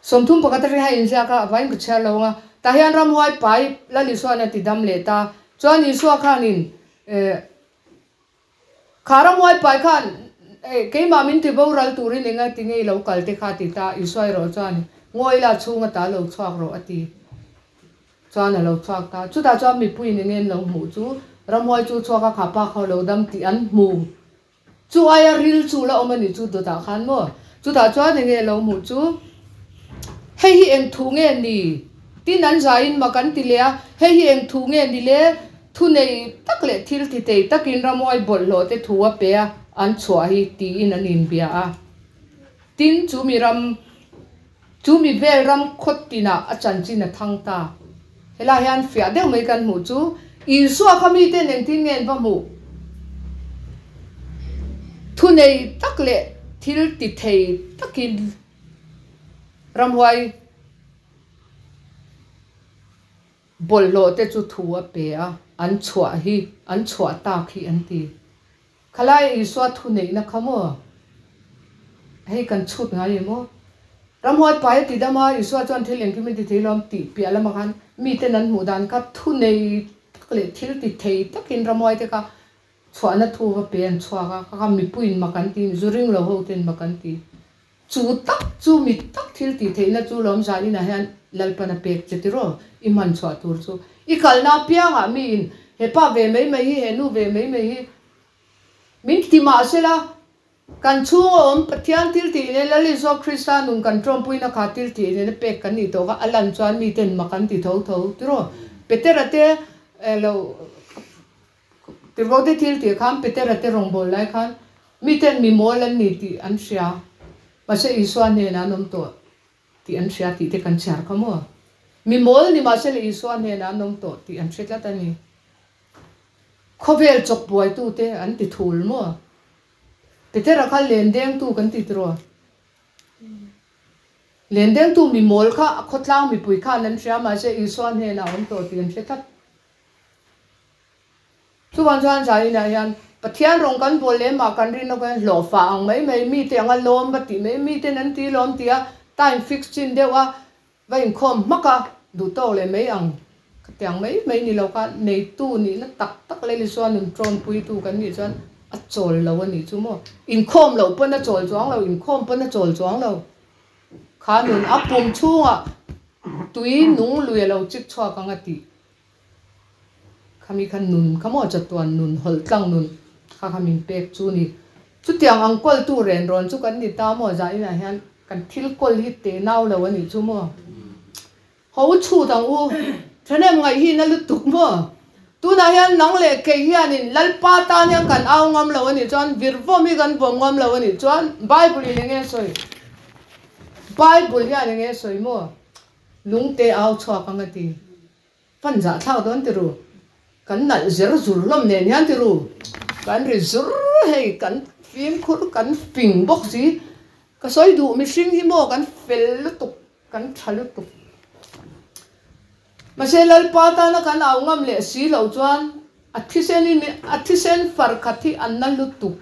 31 atangin a inziak a, a vaiin ka chhiar lo ang a. Tah hian ramhuai pai Lal Isua'n a ti dam leh ta. Chuan Isua khanin eh kha ramhuai pai khan eh keimah min ti boral turin eng a ti ngei lo kal te kha a ti ta. Isua erawh chuan ngawi la chhung ata lo chhuak rawh a ti. Chuan a lo chhuak ta. Chutah chuan mipuiin eng nge an lo hmuh chu, ramhuai chu chhuak a kha pa kha lo dam tih an hmu. Chu aia ril chu la awm a nih chu dawtah khan maw? Chutah chuan eng nge a lo hmuh chu, Hei hi eng thu nge ni? Tin an zaiin mak an ti leh a, Hei hi eng thu nge ni le? Thu nei tak leh thil ti thei takin ramhuai bawlhhlawh te thu a pe a, an chhuah hi tiin an inbia a. Tin chu mi ram Chu mi vel ram khawt tinah a chanchin a thang ta. Helai hian fiah deuh mai kan hmuh chu, Isua kha miten engtin nge an va hmuh? Thunei tak leh thil ti thei takin ramhuai bawlhhlawh te chu thu a pe a, an chhuah hi, an chhuah tak hi an ti. Khalai Isua thuneihna kha maw? Hei kan chhut ngai em aw? Ramhuai pai a ti dam a, Isua chuan thil engkim a ti thei lawm tih piah lamah khan miten an hmuh dan kha thunei tak leh thil ti thei takin ramhuai te kha chhuahna thu va pe an chhuak a, kha kha mipuiin mak an ti, zu ring lo ho ten mak an ti. Chu tak chu mi tak thil tih theihna chu lawm zaninah hian Lalpan a pek che tiraw? I hman chhuah tur chu i kalna apiangah miin he pa ve mai mai hi, he nu ve mai mai hi min ti mah sela, kan chhunga awm Pathian thil tih nen Lal Isua Krista nun kan tawmpuina kha thil tih nena pek kan nih tawh kha a lan chuan miten mak an ti tho tho tiraw? Petera te lo Tirhkoh te thil tih khan Petera te rawngbâwl lai khan miten mi mawl an ni tih an hria, mahse Isua hnênah an awm tawh tih an hria tih te kan chhiar kha maw? Mi mawl ni mahse le Isua hnênah an awm tawh tih an hre tlat a ni. Khawvêl chawk buaitute an ti thûl maw? Petera kha len dêngtu kan ti tiraw? Len dêngtu mi mawl kha a khawtlâng mipui khan an hria, mahse Isua hnênah a awm tawh tih an hre tlat. Chuvang chuan zaninah hian Pathian rawng kan bawl leh mah kan rin lawk hian hlawhfa ang mai mai mite anga lawm va tih mai miten an ti lawm tih a time fix chin deuh a va inkhawm hmak a duh tawk leh mai ang ka ti ang mai mai ni lo kha neitu nihna tak tak leh Isua nun tawnpuitu kan nih chuan a chawl lo a nih chu maw inkhawm loh pawn a chawl chuang lo inkhawm pawn a chawl chuang lo kha nun a pum chhungah tui nung lui a lo chik chhuak ang a tih. Khami kha nun kha maw chatuan nun, hawlh tlang nun kha kha min pek chu ni. Chutiang ang kawltu ren rawn chu kan ni ta maw zaninah hian kan thil kawl hi teh nau lo a nih chu maw. Ho chhut ang u, thahnem ngaih hi na lutuk maw. Tunah hian nang leh kei hianin Lalpa tan hian kan au ngam lo a nih chuan virvawm hi kan vawm ngam lo a nih chuan Bible in enge sawi? Bible hian enge sawi maw? Lungte au chhuak ang a ti. Fan zah thlak dawn ti ru. Kan nalh zer zur hlawm nen hian ti ru. Kan ri zur hei kan fimkhur kan fing bawk si. Ka sawi duh mihring hi maw kan fel lutuk kan tha lutuk. Mahse Lalpa tana kan au ngam leh si loh chuan a thisen in a thisen far khat hi an na lutuk.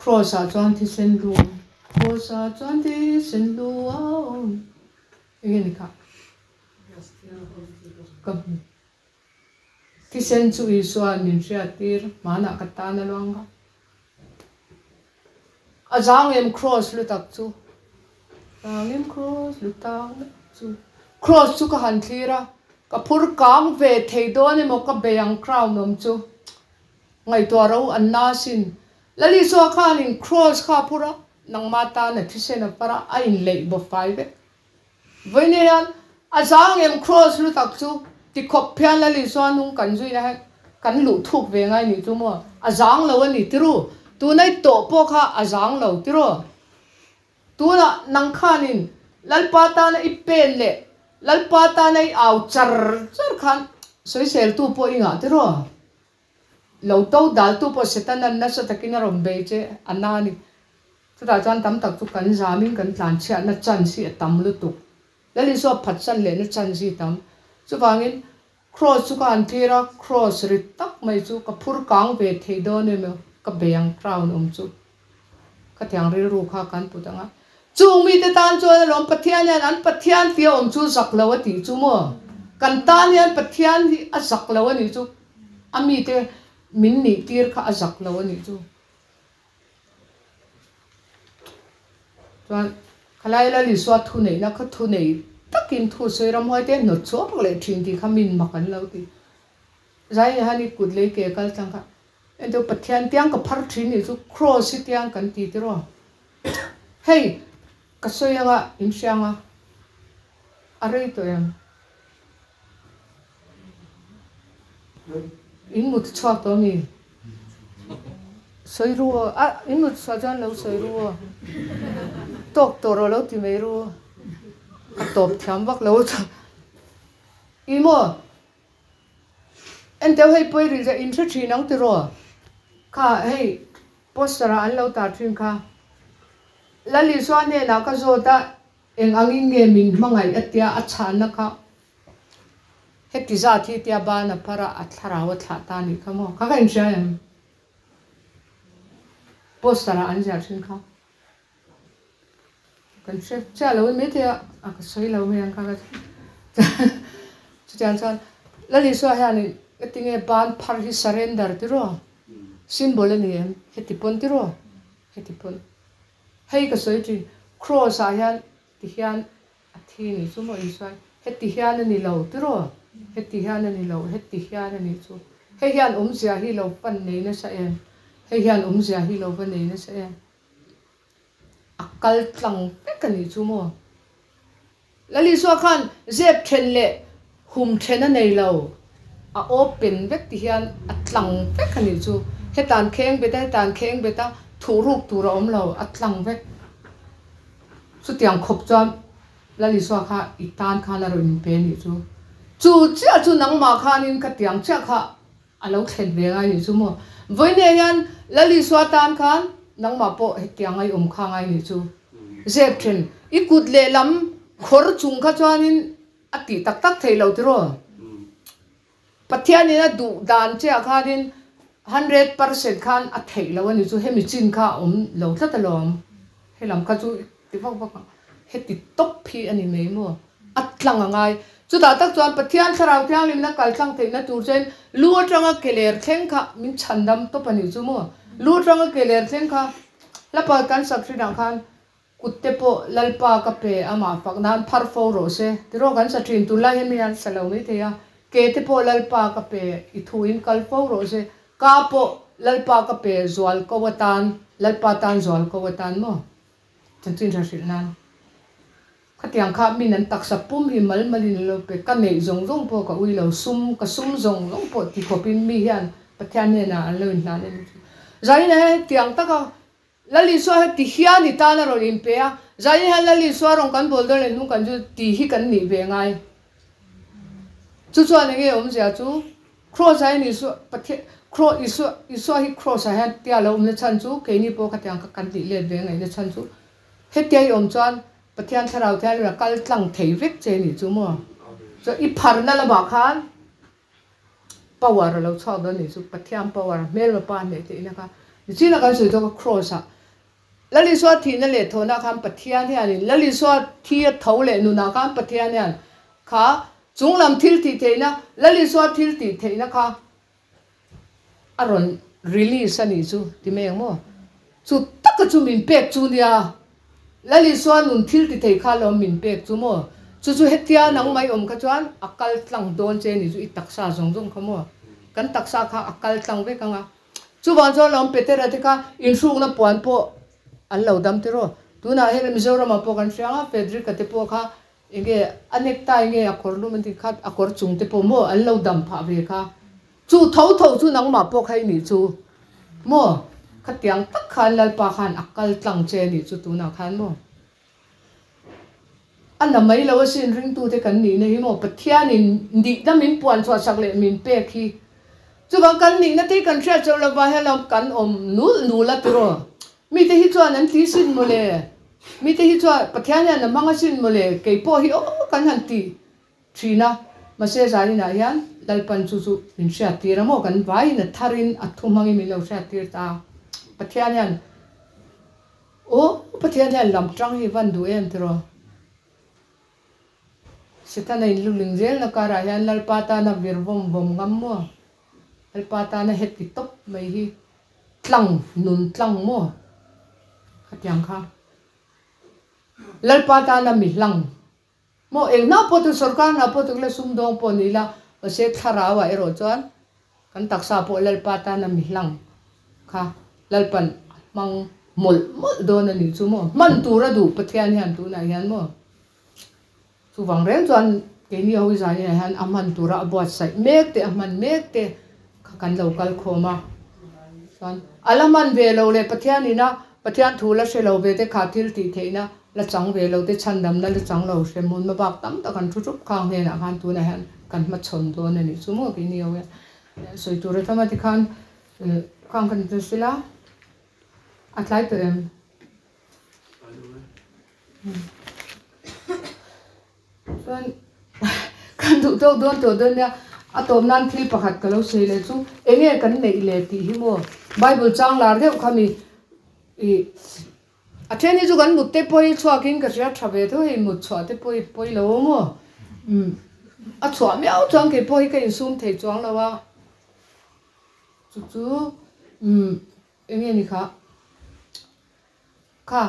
Kraws ah chuan thisen lu a awm. Kraws ah chuan thisen lu a awm. Eng nge ni kha? Ka hmu. Thisen chu Isua'n min hriattir hmanah ka tan a luang a. A zang em kraws lu tak chu? Zang em kraws lu tak chu? Kraws chu ka han thlir a, ka phur kang ve thei dawn emaw ka bei ang crown awm chu. Ngaihtuah ro an na asin. Lalisua khanin Kraws kha a phur a, nangmah tan a thisen a far a, a inleih baw fai vek. Vawiin hian a zang em Kraws lu tak chu tikhawp phian Lalisua hnung kan zuina hian kan luh thuk ve ngai nih chu maw? A zang lo a ni tiru. Tunai tawh pawh kha a zang lo tiraw? Tunah nang khanin Lalpa tana i pen leh Lalpa tana i au char char khan sawiseltu pawh i ngah tiraw? Lo to daltu pawh Setanan nasa takin a rawn bei che a na a ni. Chutah chuan tam tak chu kan zamin kan tlanchhiatna chance hi a tam lutuk. Lal Isua phatsan lehna chan zi tam. Chuvangin Kraws chu ka han thlir a, kraws rit tak mai chu ka phur kang ve thei dawn em aw, ka bei ang crown awm chu. Khatiang rilru kha kan put ang a. Chung mite tan chuan alawm Pathian hian an Pathian tia awm chu zak lo a tih chu maw? Kan tan hian Pathian hi a zak lo a nih chu, a mite min nih tir kha a zak lo a nih chu. Chuan khalai Lal Isua thu neihna kha thu nei takin thu sawi ramhuai te hnawt chhuak leh thin tih kha min mak an lo ti. Zai hian i kut lei ke kal tlang kha Enteu Pathian tiang ka phar thin nih chu Kraws hi tiang kan ti tiraw. Hei ka sawi anga in hriang a, a rei tawh em? In mut chhuak tawh ami? Sawi ru aw, a in mut chhuah chuan lo sawi ru aw. Tawk tawh rawh lo ti mai ru. A tawp thiam vak lo chu. I maw? Enteu hei pawi rih zeh in hre thin ang tiraw? Kha hei poster ah an lo tar thin kha. Lal Isua hnenah ka zawt a, eng angin nge min hmangaih a tia a chhanna kha heti zat hi tia ban a phar a, a thlarau a thlah ta anih kha maw? Kha ka inhria em? Poster ah an ziah thin kha. Kan hre chiah lo mai thei a, a ka sawi lo mai ang kha ka chutiang chuan Lal Isua hianin entinge ban phar hi surrender tiraw symbol a ni em heti pawn tiraw heti pawn hei ka sawi thin cross ah hian tihian a thi ni chu maw Isua hi heti hian a ni lo tiraw heti hian a ni lo heti hian a ni chu hei hian awmzia hi lo pan nei nasa em hei hian awmzia hi lo va nei nasa em. A kal tlang vek a nih chu maw? Lal Isua khan zep then leh hum then a nei lo, a open vek ti hian a tlang vek a nih chu. Hetan kheng bet a, hetan kheng bet a, thuhruk tur a awm lo, a tlang vek. Chutiang khawp chuan Lal Isua kha i tan khan a rawn inpe a nih chu. Chu chiah chu nangmah khanin khatiang chiah kha A lo thlen ve ngai nih chu maw? Vawinia hian Lal Isua tan khan nangmah pawh hetiang a i awm kha ngai nih chu. Zep then, i kut lehlam khawr chung kha chuanin a tih tak tak theih loh tiraw? Pathianin a duh dan che ah khanin 100% khan a theih loh a nih chu, hemi chin kha a awm lo tlat alawm. Helam kha chu ti vak vak ang, heti tawp hi a ni mai maw? A tlang a ngai. Chutah tak chuan Pathian Thlarau Thianghlimna kal tlang theihna tur chuan lu atanga ke ler thleng kha min chhandam tawp a nih chu maw? Lu atanga ke ler thleng kha hlapa kan sak hrinah khan kut te pawh Lalpa ka pe amah fak nan phar fo rawh se tiraw kan sa thin. Tunlai hian mi an sa lo mai thei a, ke te pawh Lalpa ka pe i thuin kal fo rawh se, ka pawh Lalpa ka pe zual ko atan, Lalpa tan zual ko atan maw? Chanchin hra hrilh nan. Khatiang kha min an taksa pum hi mal malin an lo pe, ka neih zawng zawng pawh ka ui lo, sum, ka sum zawng zawng pawh ti khawpin mi hian Pathian hnenah an lo inhlan a ni chu. Zaina hian hetiang taka Lal Isua heti hian i tan a rawn inpe a, Zaina hian Lal Isua rawn kan bawl dawn leh hnung kan chu ti hi kan nih ve ngai. Chu chuan enge awmzia chu Kraws ah hian Isua Pathian Kraw Isua Isua hi Kraws ah hian tia lo awmna chhan chu keini pawh khatiang kha kan tih let ve ngaihna chhan chu hetia i awm chuan Pathian Thlarau Thianghlim a kal tlang thei vek che nih chu maw? Chuan i pharna lamah khan power a lo chhuak dawn nih chu Pathian power hmelma pa hneh theihna kha nichina kan sawi zawk a Kraws ah Lal Isua thihna leh thawhna khan Pathian hianin Lal Isua thi a tho leh nunah khan Pathian hian kha chunglam thil tih theihna Lal Isua thil tih theihna kha a rawn release a nih chu ti mai ang maw? Chu taka chu min pek chu nia Lal Isua nun thil ti thei kha lawm min pek chu maw? Chu chu hetia nang mai awm kha chuan a kal tlang dawn che nih chu i taksa zawng zawng kha maw? Kan taksa kha a kal tlang vek ang a. Chuvang chuan lawm Petera te kha inhrukna puan pawh an lo dam tiraw? Tunah hian Mizoramah pawh kan hria ang a, Frederick-a te pawh kha enge a necktie nge a kawr lum an tih kha a kawr chung te pawh maw an lo dam phah ve kha. Chu tho tho chu nangmah pawh kha i nih chu maw? Khatiang tak khan Lalpa khan a kal tlang che a nih chu tunah khan maw? A na mai lo asin ringtute kan nihna hi maw Pathianin nihna min puan chhuah sak leh min pek hi. Chuvang kan nihna te hi kan hriat chauh lova hello kan awm nul nul a tiraw. Mite hi chuan an ti sin mawle. Mite hi chuan Pathian hian a hmang asin mawle, kei pawh hi aw kan han ti thin a, mahse zaninah hian Lalpan chu chu min hriattir a maw, kan vaiin a tharin a thu hmangin min lo hriattir ta a, Pathian hian aw Pathian hian lam tang hi van duh em tiraw? Setana in luling zelna karah hian Lalpa tana vir vawm vawm ngam maw? Lalpa tana heti tawp mai hi tlang nun tlang maw? Khatiang kha Lalpa tana mi hlang maw? Eng hna pawh chu sorkar hna pawh chu la sumdawng pawh ni la, mahse thlarauah erawh chuan kan taksa pawh Lalpa tana mi hlang kha Lalpan a hmang mawlh mawlh dawn a nih chu maw? Hman tur a duh Pathian hian tunah hian maw? Chuvang reng chuan keini ho Izrael-ah hian a hman tura a buatsaih mek te, a hman mek te kha kan lo kal khawm a. Chuan a la hman ve lo leh Pathianina Pathian thu la hre lo ve te kha thil tih theihna la chang ve lo te, chhandamna la chang lo hre hmun hmabak tam tak an thu thup khang hnenah khan tunah hian kan hmachhawn dawn a nih chu maw keini ho hian sawi tur a tam a tikhan khang kan ti sila a tlai tawh em? Chuan kan duh tawk dawn tawh dawn nia, a tawp nan thil pakhat ka lo sawi leh chu eng nge kan neih le tih hi maw Bible chang lar deuh kha mi ih a then hi chu kan mut te pawh hi chhuakin ka hria tha ve tho hei mut chhuah te pawh hi pawi lo maw umm a chhuah miau chuan kei pawh hi ka insum thei chuang lo a chu chu umm eng nge ni kha. Kha,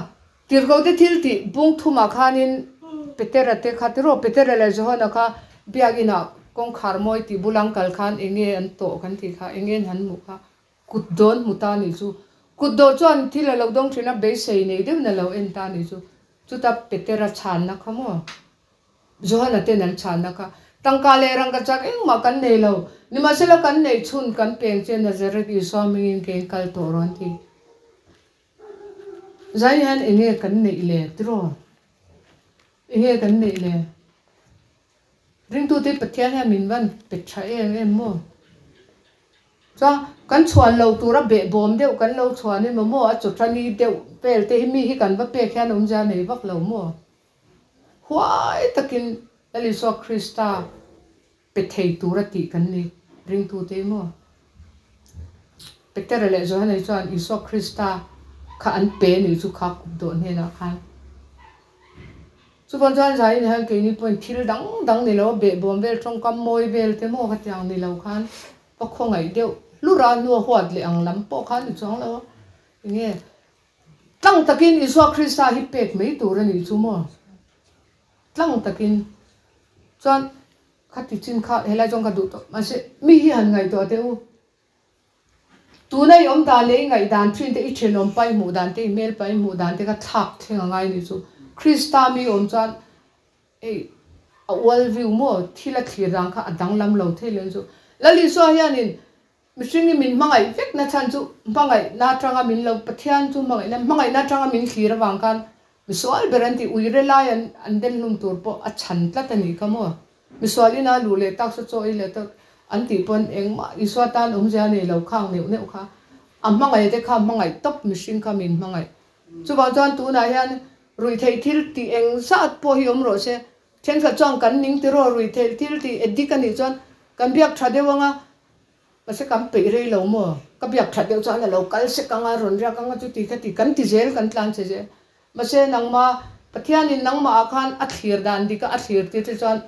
Tirhkohte thil tih bung thumah khanin Petera te kha tiraw, Petera leh Johana kha biakinah kawngkhar mawi tih bulang kal khan eng nge an tawh kan tih kha, eng nge an han hmuh kha, kut dawn hmu ta nih chu. Kut dawh chuan thil a lo dawng thin a, beisei nei deuhin a lo en ta nih chu. Chuta Petera chhanna kha maw? Johana ten an chhanna kha, Tangka leh rangka chak engmah kan nei lo, nimahsela kan neih chhun kan peng che Nazareth Isua hmingin kein kal tawh rawn ti. Zai hian eng nge kan neih le tiraw? Eng nge kan neih le? Ringtute Pathian hian min van pe tha em em maw? Chuan kan chhuan lo tura behbawm deuh kan lo chhuan emaw maw a chawthani deuh vel te hi mi hi kan va pek hian awmzia nei vak lo maw? Huai takin Lal Isua Krista pe thei tura tih kan ni ringtute maw? Petera leh Johana chuan Isua Krista kha an pe nih chu kha kup dawh hnenah khan. Chuvang chuan Zain hian keini pawhin thil dang dang ni lo, behbawm vel, tawngkam mawi vel te maw khatiang ni lo khan va khawngaih deuh hlur a, hnua huat leh ang lam pawh khan ni chuang lo a. Enge tlang takin Isua Krista hi pek mai tur a nih chu maw? Tlang takin chuan Khati chin kha helai chuan ka duh tawh mahse mi hi han ngaihtuah teh u. Tuna i awm dan leh i ngaihdan thin te, i thenawm pa i hmuh dan te, i hmel pa i hmuh dan te kha thlak thleng a ngai ni chu. Krista mi awm chuan hei a ual viu maw thil a thlir dan kha a danglam lo thei lo chu. Lal Isua hianin mihring hi min hmangaih vek na chhan chu hmangaihna atanga min lo Pathian chu hmangaihna hmangaihna atanga min thlir avang khan Misual ber an tih uire lai an an den hlum tur pawh a chhan tlat a nih kha maw? Misual ina luh leh taksa chaw ei leh tak an tih pawn engmah Isua tan awmzia nei lo khang neuh neuh kha a hmangaih te kha hmangaih tawp mihring kha min hmangaih. Chuvang chuan tunah hian ruihtheih thil tih eng zat pawh hi awm rawh se, thenkhat chuan kan ning tiraw ruihtheih thil tih addict a nih chuan kan biak tha deuh anga Mahse kan peih rei lo maw? Ka biak that deuh chuan a lo kal sek anga, rawn riak anga chuti kha ti kan ti zel, kan tlan che zel. Mahse nangma, Pathianin nangmahah khan a thlir dan dik a, a thlir tir che chuan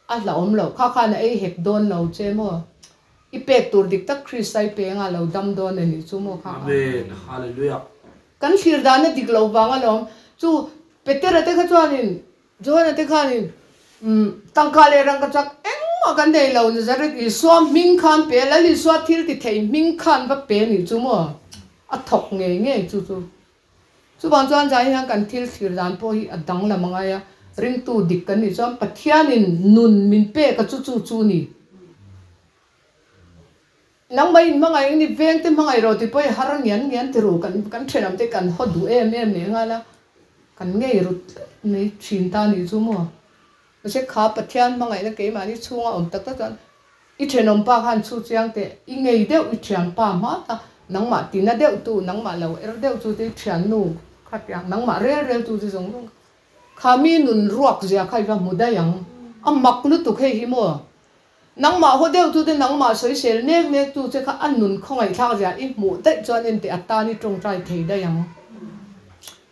a hlauhawm lo. Kha khan a ei hek dawn lo che maw? I pek tur dik tak Krista i pe anga a lo dam dawn a nih chu maw kha kha? Amen. Hallelujah. Kan thlir dan a dik lo vang alawm. Chu Petera te kha chuanin Johana te khanin, Umm, tangka leh rangka chak engmah kan nei lo, Nazareth Isua hming khan pe, Lal Isua thil ti thei hming khan va pe nih chu maw? A thawk ngei ngei chu chu. Chuvang chuan zai hian kan thil thlir dan pawh hi a danglam a ngai a, ringtu dik kan nih chuan Pathianin nun min pek a chu chu chu ni. Nangmah in hmangaih eng ni veng te hmangaih rawh ti pawh i har ngian ngian ti ru kan kan thenawm te kan haw duh em em leh nghal a kan ngei rut tlat mai thin ta nih chu maw mahse kha Pathian hmangaihna keimahni chhunga awm tak tak chuan i thenawm pa khan chhu chiang teh i ngei deuh i thian pa hma ta nangmah tina deuh tu nangmah lo er deuh chu te i thiannu. Khatiang nangmah rel rel tu chu zawng zawng kha mi nun ruak zia kha i va hmu daih ang. A mak lutuk hei hi maw? Nangmah haw deuh tu te nangmah sawisel nek nek tu che kha a nun khawngaihthlak zia i hmuh daih chuan enteh a tan i tawngtai thei daih ang.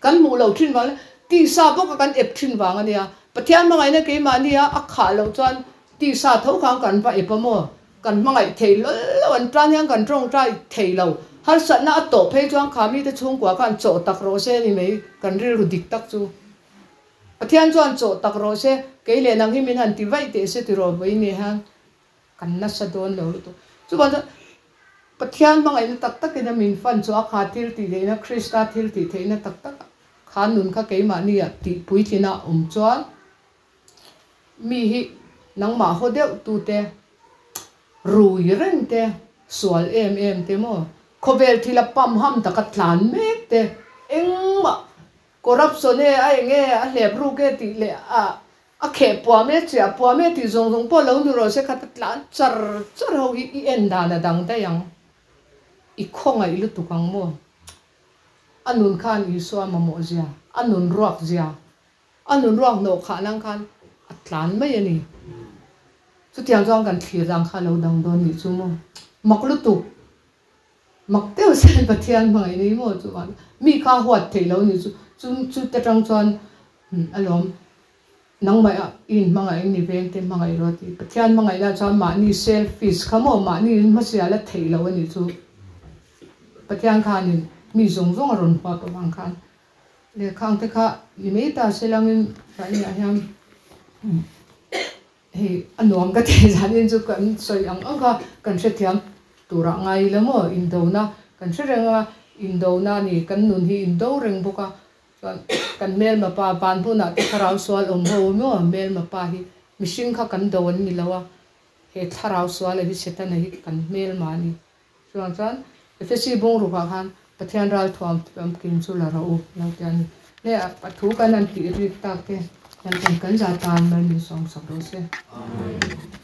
Kan hmuh loh thin vang leh tisa bawka kan ep thin vang a nia. Pathian hmangaihna keimahnia a khah loh chuan tisa tho khan kan va ep a maw? Kan hmangaih thei lawl lo, an tan hian kan tawngtai thei lo. Harsatna a tawh phei chuan kha mite chhungkua khan chawh tak rawh se ni mai, kan rilru dik tak chu. Pathian chuan chawh tak rawh se, kei leh nang hi min han ti vaih teh se tiraw vawi ni hian kan nasa dawn lo lutuk. Chuvang chuan Pathian hmangaihna tak takin a min fan chu a kha thil tih theihna, Krista thil tih theihna tak tak kha nun kha keimahnia tih puitlina awm chuan Mi hi nangmah haw deuh tute, rui reng te, sual em em te maw, khawvel thila pam ham taka tlan mek te, engmah corruption e a eng e a hlep ruk e tih leh a a kheh puam e chiah puam e tih zawng zawng pawh lo ni rawh se khat a tlan char char ho hi i en dan a dang daih ang, i khawngaih lutuk ang maw? A nun khan Isua mamawh zia, a nun ruak zia A nun ruak hnawh khah nan khan a tlan mai a ni. Chutiang chuan kan thlir dan kha a lo dang dawn nih chu maw? Mak lutuk, mak deuh sen Pathian hmangaih nei maw chu van mi kha huat theih lo nih chu, chu chu te tang chuan alawm nangmah i inhmangaih ni veng te hmangaih rawh tih Pathian hmangaihna chuan mahni selfish kha maw mahni hmasial a theih loh a nih chu. Pathian khanin mi zawng zawng a rawn huat avang khan Lehkhang te kha ni mai ta se langin Rani ah hian hei a nuam ka tih zanin chu kan sawi ang ang kha kan hrethiam turah ngai ila maw indona kan hre reng a indona a ni kan nun hi indo reng bawk a chuan kan hmelma pa van hmunah te thlarau sual awm ho maw hmelma pa hi mihring kha kan do an ni lo a he thlarau suala hi setana hi kan hmelma a ni. Chuvang chuan Efesi bungrukah khan Pathian ral thuam famkim chu la rawh u lo ti a ni. Hei a thu kan han tih rik tak te hian kan kan za tan mai min sawmsak rawh se. Amen.